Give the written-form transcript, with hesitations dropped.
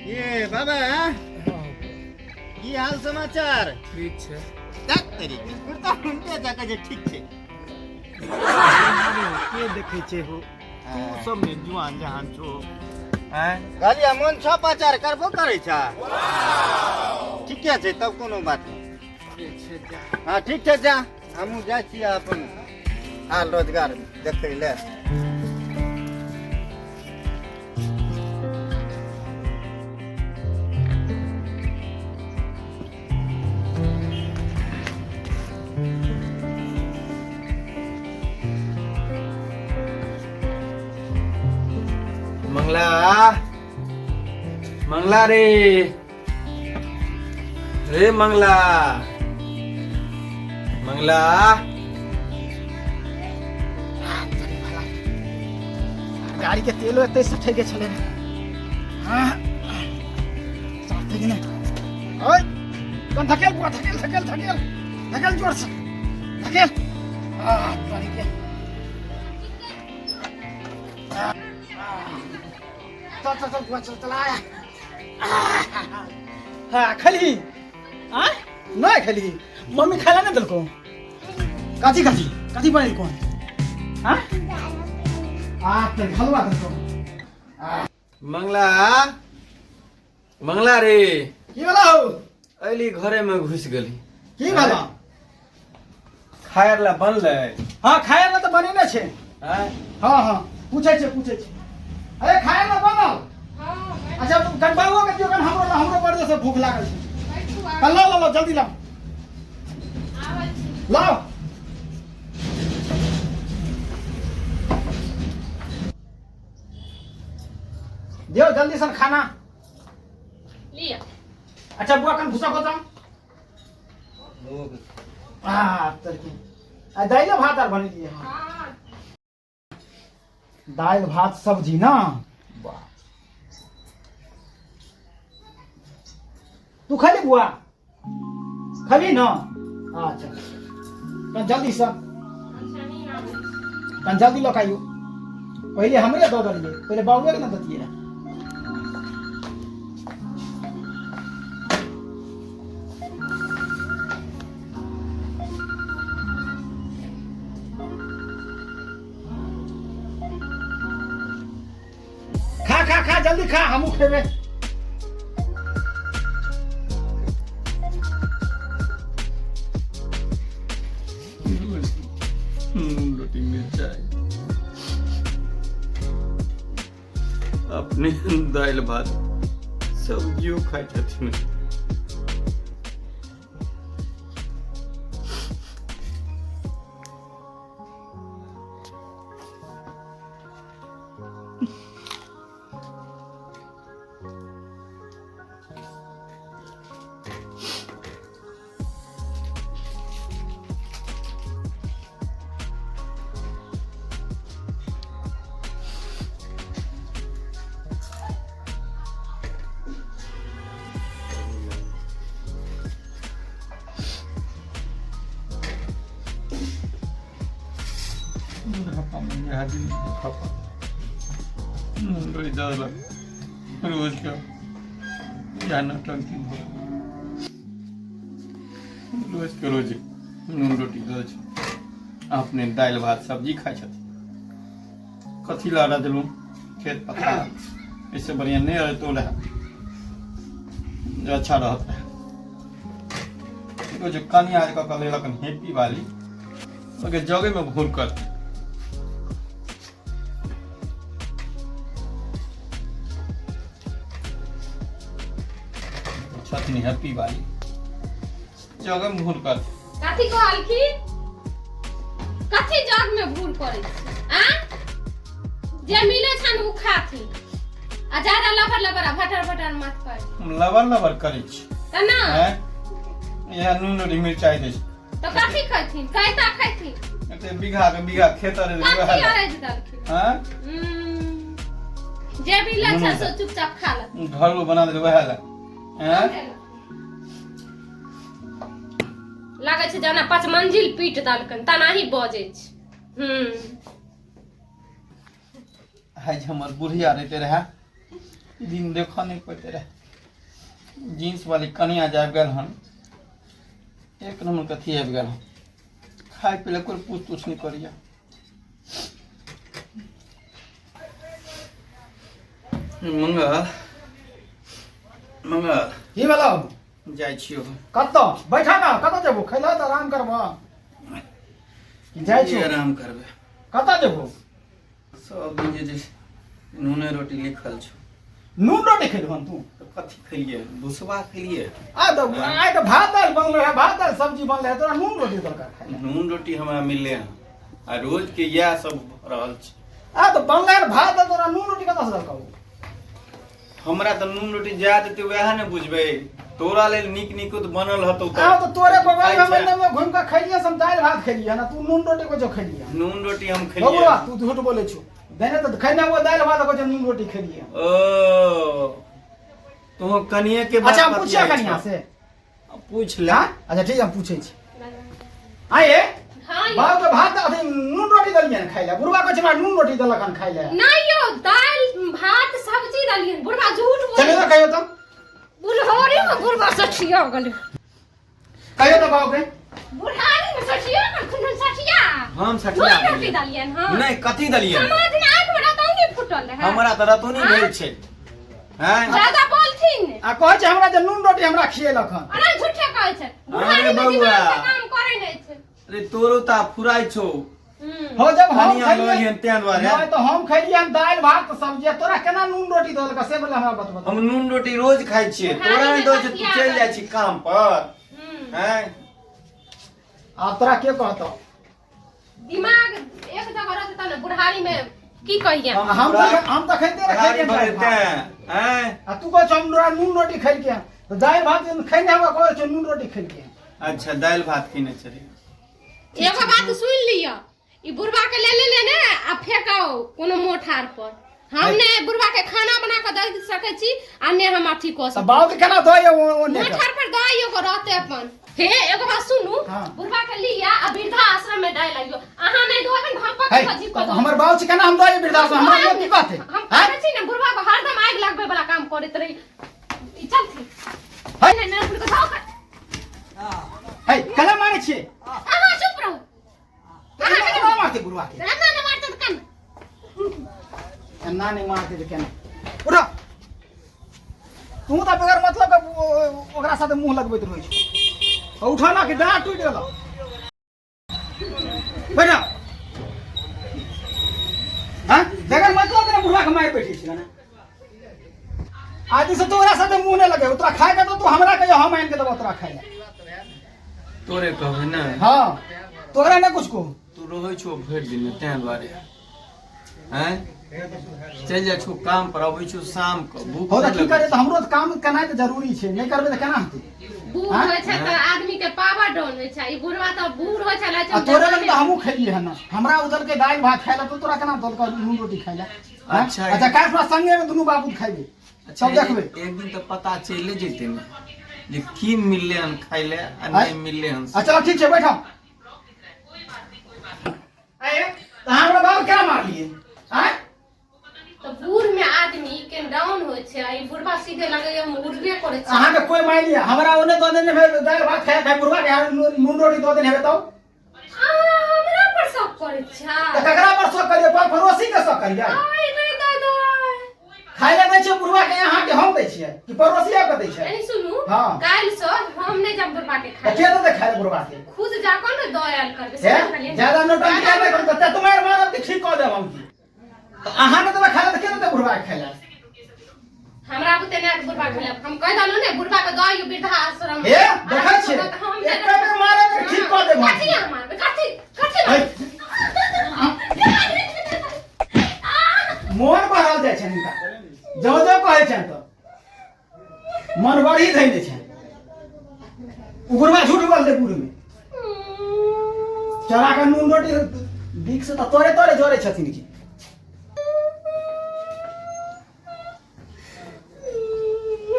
ये बाबा, की हाल समाचार? ठीक छै। तक तेरी कुर्ता हुनके जाके जे ठीक छै। के देखै छै हो, तू सब ने जुआन जहान छो। आँय? कहलियै मन छौ पाचार करबो करै छ? ठीके छै तब, कोनो बात नहि। ठीक छै, जा। हँ, ठीक छै, जा, हमहूँ जाइ छियै अपन हाल रोजगार देखै लए। मंगला, मंगला रे, रे मंगला, मंगला। गाड़ी के तेलो एते सठे के छले। हाँ, सठे के नहीं। ओए कौन धकेल बुआ, धकेल धकेल धकेल धकेल, जोर से धकेल। आ तोरी के, चल चल चल बुआ, चल चल। आया। हाँ, खली आ नहीं खली? मम्मी खाला नहीं देलको? कथी कथी कथी बनेलको? हाँ, आ त हलवा देलको। मंगला, मंगला रे। की भेला हो? अली घरे में घुस गेली। की भेला? खायर ला बनलै? हाँ, खाए ला तऽ बनेने छै। आँय? हाँ हाँ, पूछै छै, पूछै छै। अरे, खाए ला बनल? अच्छा, तुम कन बाबुओ के दियौ कन, हमरो हमरो बड़ जोर से भूख लागल छै। कल लाओ, लाओ, जल्दी लाओ, लाओ। दियौ जल्दी सन खाना। लिअ। अच्छा बुआ, कन भूसा खोता। आ तरकी आ दाइलो भात आर बनेलियै हँ? हाँ। दालि भात सब्जी ना। वाह, तू खैली बुआ? खैली ना? अच्छा, कन जल्दी से, कन जल्दी लऽ के आइयो। पहिले हमरे दऽ देलियै, पहिले बाबुए के ने दैतियै रहए। खा खा खा, जल्दी खा, हमहूँ खेबै। नून रोटी मिरचाई, अपने दालि भात सब्जियो खाइ छथिन। रोज का या नौटंकी भऽ रोज के रोज नून रोटी दऽ छै, अपने दालि भात सब्जी खाइ छथिन। कथी लए रजलहुँ खेत पथार? एहिसँ बढ़िआँ नहि रहितो रहए जे अच्छा रहत रहए। जे कनिया कऽ कऽ लेलक हेपी वाली, ओहिके जगेमे भूर करतै। छथिन हैप्पी वाली, जगमे भूर करतै। कथी कहलखिन? कथी जग में भूल करै छी? आ जे मिले छन उ खाथिन, आ ज्यादा लबर लबर आ भटर भटर मत कर। हम लबर लबर करै छी? त ना। आँय? इएह नून रोटी मिरचाइ दै छै। तऽ कथी खैथिन? कैता खैथिन? एते बीघा के बीघा खेत अरे। कथी अरैज देलखिन? हाँ? जे भी लच्छा सो चुपचाप खा ले। घर बना देले वएह ला। हैं? लागै छै जेना 5 मंजिल पीट देलकन तेनाही बजै छै। है जे हमर बुढ़िया रहते रहे। ई दिन देखऽ नहि पड़ते रहए। जींस वाली कनिया जे आबि गेल हन, एक नंबर के अथी आबि गेल हन, खाय पी लए कोइ पूछ तूछ नहि करैया। मंगल, मंगल। की भेलौ? जाइ छियौ। कतऽ? बैठा ना, कतऽ जेबो? खैला तऽ आराम करबह। जाइ की छियौ? आराम करबै? कतऽ जेबो? सब दिन जे छै नूने रोटी लिखल छौ। नून रोटी खेलहन तू? तऽ कथी खेलियै? भुसबा खेलियै। आ तऽ आइ तऽ भात दालि बनल रहै, भात दालि सब्जी बनल रहै, तोरा नून रोटी दरकार खाइ लए? नून रोटी हमरा मिललै हन आ रोज के इएह सब भऽ रहल छै। आ तऽ बनलै रहै भात दालि, तोरा नून रोटी कतऽ से देलकौ? हमरा तऽ नून रोटी जा देतै वएह ने बुझबै। तोरा लेल नीक नीक तऽ बनल हतौ। आ तऽ तोरे बगल खाइ में छै। में घुमि कऽ खैलियै हम दालि भात खैलियै ना, तू नून रोटी को जो खैलियै। नून रोटी हम खेलियै। बबुआ, तू झूठ बोलै छौ। देने तऽ खैने हुआ दालि भात को जो नून रोटी खैलियै। ओ तू कनिए के बात अच्छा, हम पूछिए बतियाइ कनिया छौ। से। पूछ ले। हाँ? अच्छा ठीक है, हम पूछै छी। आये हाँ यौ। बाबू के भात अथी नून रोटी देलियै ने खाइ लए, बुढ़वा कहै छै हमरा नून रोटी देलक हन खाइ लए। नहीं यौ, दालि भात सब्जी देलियनि, बुढ़वा झूठ बोलै। चलियौ तऽ कहियौ तऽ। बुढ़ारी में बुढ़वा सठिया गेलै। कहियौ तऽ बाबू के। बुढ़ारी में सठिया गेल, खुन सठिया। हम सठिया नून रोटी गेलियै। देलियनि। हाँ। नहि, कथी देलियै? समाज ने आँखि में रतौनी फूटल रहै। हमरा तऽ रतौनी भेल छै हैं? ज्यादा बोलथिन ने। आ कहै छै हमरा जे नून रोटी हमरा खिएलक हन। अरे झूठे कहै छै, बुढ़ारी में बौआ। दिमाग से काम करै नहि छै। अरे तोरो तऽ फुराइ छौ। हो जब हम कनिया खैलियै लऽ तें दुआरे। नहि तऽ हम खैलियै हन दालि भात सब्जी, आ तोरा केना नून रोटी दऽ देलक से बोले हमरा बतबऽ। हम नून रोटी रोज खाइ छियै, बुढ़ारी तोरा नहि में दऽ छै, तू सठिया चलि जाइ छी काम पर हैं? आब तोरा के कहतौ? दिमाग एक जगह रहतै तब ने, बुढ़ारी में की कहिए। हम तऽ हम तऽ खैते रह बुढ़ारी खैलियै भऽ दालि गेल भात। तें हैं? आ तू कहै छौ हम तोरा नून रोटी खैलियै, तऽ दालि भात जहन खैने हुआ कहै छौ नून रोटी खैलियै। अच्छा, दालि भात कीने छलियै। एगो बात सुनि लिअ, ई बुढ़वा के ले ले ने आ फेंकाओ कोनो मोठार पर। हम ने बुढ़वा के खाना बना के दऽ सकै छी आ ने हम अथी कऽ तऽ सकै। बाबू के केना दऽ ओने के? मोठार पर दऽ एगो रहते अपन। हे एगो बात सुनू। हाँ। बुढ़वा के लिया आ वृद्धा आश्रम में डाल आइयो। अहाँ नहीं धोबे ने हम है, पकड़ के जीप तब हमर बाबू छै, केना हम दऽ वृद्धाश्रम? हमरा लोग की कहते? हम हैं? कहै छी ने, बुढ़वा के हरदम आगि लगबै वाला काम करैत रही। ई चलथिन। है। नहीं, नहीं, बुढ़ के धो के। है, केना मारै छियै? अहाँ चुप रहू। अहाँ केना मारते बुढ़वा के? एना नहि मारतै तऽ केना? एना नहि मारते तऽ केना? उठो। तू तऽ बगैर मतलब के ओकरा साथे मुंह लगबैत रहै छौ। उठो ना कि डाँट टूटि गेलौ। बैठ। हाँ, बगैर मतलब के ना बुढ़वा के मारि बैठै छी ना। आदि से तू ओकरा साथे मुंह नहि लगे। तोरा खाय के तो तू हमरा कहियो, हम आनि के देबो तोरा खाय लए। तोरे कहबै ने? हाँ, तोरा नहि कुछ कहू। तू रहै छौ भरि दिन तें दुआरे हैं, चलि जाइ छौ काम पर, अबै छौ शाम के, भूख हो तऽ नहि की लगै करे तऽ? हमरो तऽ काम केनाइ तऽ जरूरी छै, नहि करबै तऽ केना हेतै? बूढ़ हाँ? होइ छै तऽ आदमी के पावर डाउन होइ छै। ई बुढ़वा तऽ बूढ़ होइ छै, लागै छै आ तोरे लग तऽ हमहूँ खेलियै हन, हमरा ओ देलकै दालि भात खाय लए, तऽ तोरा केना देलकै नून रोटी खाय लए? हाँ? अच्छा, अच्छा, काल्हि तोरा संगे मे दुनू बाबू खैबे। अच्छा, तब देखबै। एक दिन तऽ पता चलि जेतै ने जे की मिललै हन खाय लए आ नहि मिललै हन। अच्छा ठीक छै, बैठो। आये तऽ अहाँ हमरा बाबू केना मारलियै आँय? तऽ बूढ़ में आदमी के डाउन होइ छै आ ई बुढ़वा सीधे लगैया हम उड़बे करै छै। अहाँके कोई मानि लिअ, हमरा ओने दऽ देने भेल दालि भात खाय खाय, बुढ़वा के अहाँ नून रोटी दऽ देने हेबै तब? अहाँ हमरा पर शक करै छै? तऽ ककरा पर शक करियै? पर पड़ोसी के शक करियै? आइ रे दादा। खाय लए दै छियै बुढ़वा के अहाँके हम दै छियै कि पड़ोसी आबि कऽ दै छै? एनी सुनू। हाँ। काल्हि से हम नहि जायब बुढ़वा के तऽ खाय। के देतै खाय लए बुढ़वा के? खुद जाकऽ ने दऽ आयल करबै। हे, समझ गेलियै? ज्यादा नौटंकी करबै तऽ तुम्हारे मारब कि ठीक कऽ देब हम की? तऽ अहाँ नहि देबै खाय लए तऽ के देतै बुढ़वा के खाय लए? हमरा बुते नहि आयत बुढ़वा के खाय। हम कहि देलहुँ ने, बुढ़वा के दऽ आइयो वृद्धा आश्रम। हे, देखै छियै, एके बेर मारब कि ठीक कऽ देब हम। कथी अहाँ मारबै? कथी कथी? है। मोन बढ़ल जाइ छनि हिनका, जँ जँ कहै छनि तऽ मन बढ़ी धैने छनि। ओ बुढ़वा झूठ बोलतै? बूढ़मे चोरा कऽ नून रोटी बीख से तऽ तोरे तोरे जोड़ै छथिन की?